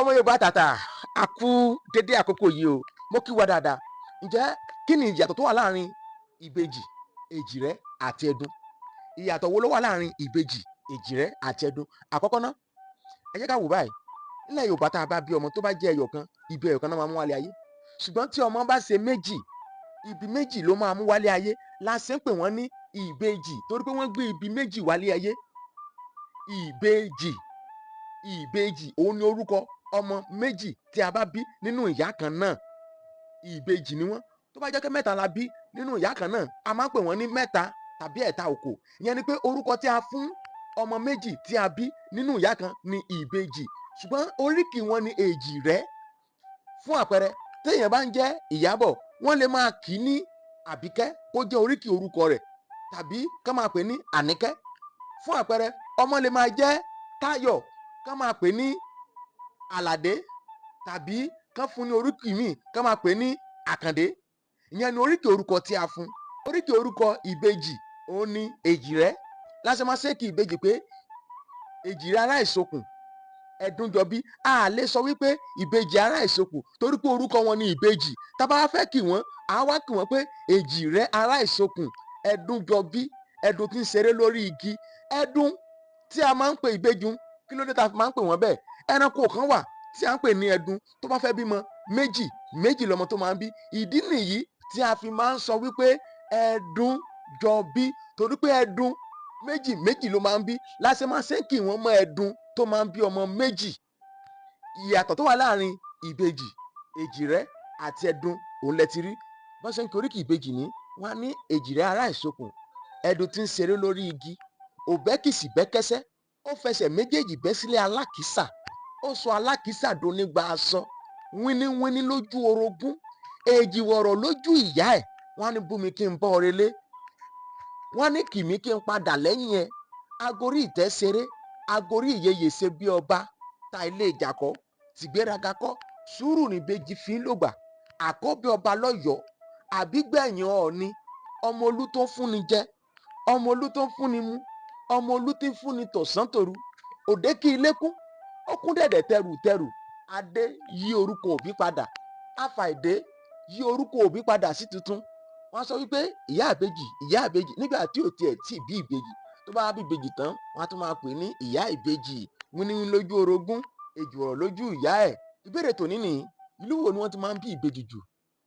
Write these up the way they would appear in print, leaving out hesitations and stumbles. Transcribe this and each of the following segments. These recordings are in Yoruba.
Ọmọ Yorùbá tàtà, a kú dédé àkókò yìí o. Mo kí wa dáadáa. Ǹjẹ́ kí ni ìyàtọ̀ tó wà láàrin ìbejì, èjìrẹ́ àti ẹdun? Ìyàtọ̀ wo ló wà láàrin ìbejì, èjìrẹ́ àti ẹdun? Àkọ́kọ́ ná, ẹ jẹ́ ká wò báyìí. Nílẹ̀ Yorùbá, tá a bá bí ọmọ, tó bá jẹ́ ẹyọ kan, ibi ẹyọ kan náà máa mú wálé ayé. Ṣùgbọ́n tí ọmọ bá ṣe méjì, ibi méjì ló máa mú wálé ayé. La ṣe ń pè wọ́n ní ìbejì, torí pé wọ́n gbé ibi méjì wálé ayé. Ìbejì, ìbejì, òun ni orúkọ ọmọ méjì tí a bá bí nínú ìyá kan náà. Ìbejì ni wọ́n. Tó bá jẹ́ pé mẹ́ta la bí nínú ìyá kan náà, a máa ń pè wọ́n ní mẹ́ta tàbí ẹ̀ta òkò. Ìyẹn ni pé orúkọ tí a fún ọmọ méjì tí a bí nínú ìyá kan ni ìbejì, ṣùgbọ́n oríkì wọn ni èjìrẹ́. Fún àpẹẹrẹ, téèyàn bá ń jẹ́ Ìyábọ̀, wọ́n lè máa kì í ní Àbíkẹ́ kó jẹ́ oríkì orúkọ rẹ̀, tàbí ká máa pè ní Àníkẹ́. Fún àpẹẹrẹ, ọmọ lè máa jẹ́ Táyọ̀, ká máa pè ní Àlàdé, tàbí ká fún ní oríkì míì, ká máa pè ní Àkàndé. Ìyẹn ni oríkì orúkọ tí a fún. Oríkì orúkọ ìbejì òun ni èjìrẹ́. Lásán máa ṣe kí ìbejì pé èjìrẹ́ ará ìsokùn ẹdúnjọbí. A lè sọ wípé ìbejì ará ìsokùn, torí pé orúkọ wọn ni ìbejì. Tá bá fẹ́ kí wọ́n, á wá kí wọ́n pé èjìrẹ́ ará ìsokùn ẹdúnjọbí, ẹdun tí ń ṣeré lórí igi. Ẹdun tí a máa ń pè ìbejì, kí ló dé tá a fi máa ń pè wọ́n bẹ́ẹ̀? Ẹranko kan wà tí a ń pè ní ẹdun. Tó bá fẹ́ bímọ, méjì méjì lọmọ tó máa ń bí. Ìdí nìyí tí a fi máa ń sọ wípé ẹdun jọ bí, torí pé ẹdun méjì méjì ló máa ń bí. Láṣẹ máa ṣe ń kì wọ́n mọ́ ẹdun tó máa ń bí ọmọ méjì. Ìyàtọ̀ tó wà láàrin ìbejì, èjìrẹ́ àti ẹdun òun lẹ ti rí. Bọ́n ṣe ń kí oríkì ìbejì ní, wọ́n á ní èjìrẹ́ ará ìsokùn ẹdun tí ń ṣeré lórí igi, òbẹ́kìsì bẹ́kẹ́sẹ́, ó fẹsẹ̀ méjèèjì bẹ́ sílẹ̀ alákìísà, ó sọ alákìísà donígba aṣọ, wíníwíní lójú orogún, èjìwọ̀rọ̀ lójú ìyá ẹ̀. Wọ́n á ní bú mi kí n bọ́ ọ relé, wọ́n á ní kì mí kí n padà lẹ́yìn ẹ̀. Agorí ìtẹ́ ṣeré, agorí ìyeyè ṣe bí ọba ta ilé ìjà kọ́, tìgbéraga kọ́, sùúrù níbejì fi ń lògbà. Àkọ́bí ọba lọ́yọ̀ọ́, àbígbẹ̀yìn Ọọ̀ni, ọmọ olú tó ń fúnni jẹ, ọmọ olú tó ń fúnni mu, ọmọ olú tí ń fúnni tọ̀sán tòru. Òde kí ilé kún, ó kún dẹ̀dẹ̀ tẹrù tẹrù. Adé yí orúkọ òbí padà, àfàìdé yí orúkọ òbí padà sí tuntun. Wọ́n sọ wípé ìyá ìbejì, ìyá ìbejì, nígbà tí ò tiẹ̀ tí bí ìbejì. Tó bá bí ìbejì tán, wọ́n á tún máa pè ní ìyá ìbejì. Wíníwíní lójú orogún, èjìwọ̀rọ̀ lójú ìyá ẹ̀. Ìbéèrè tòní nìyí: ìlú wo ni wọ́n ti máa ń bí ìbejì jù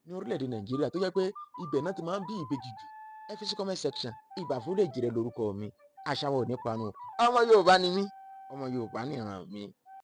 ní orílẹ̀-èdè Nàìjíríà, tó jẹ́ pé ibẹ̀ náà ti máa ń bí ìbejì jù? Ẹ fi sí comment section. Ìbàfúrò Èjìrẹ́ lórúkọ mi. Àṣà wa ò ní parun. Ọmọ Yorùbá ni mí, ọmọ Yorùbá nìran mi.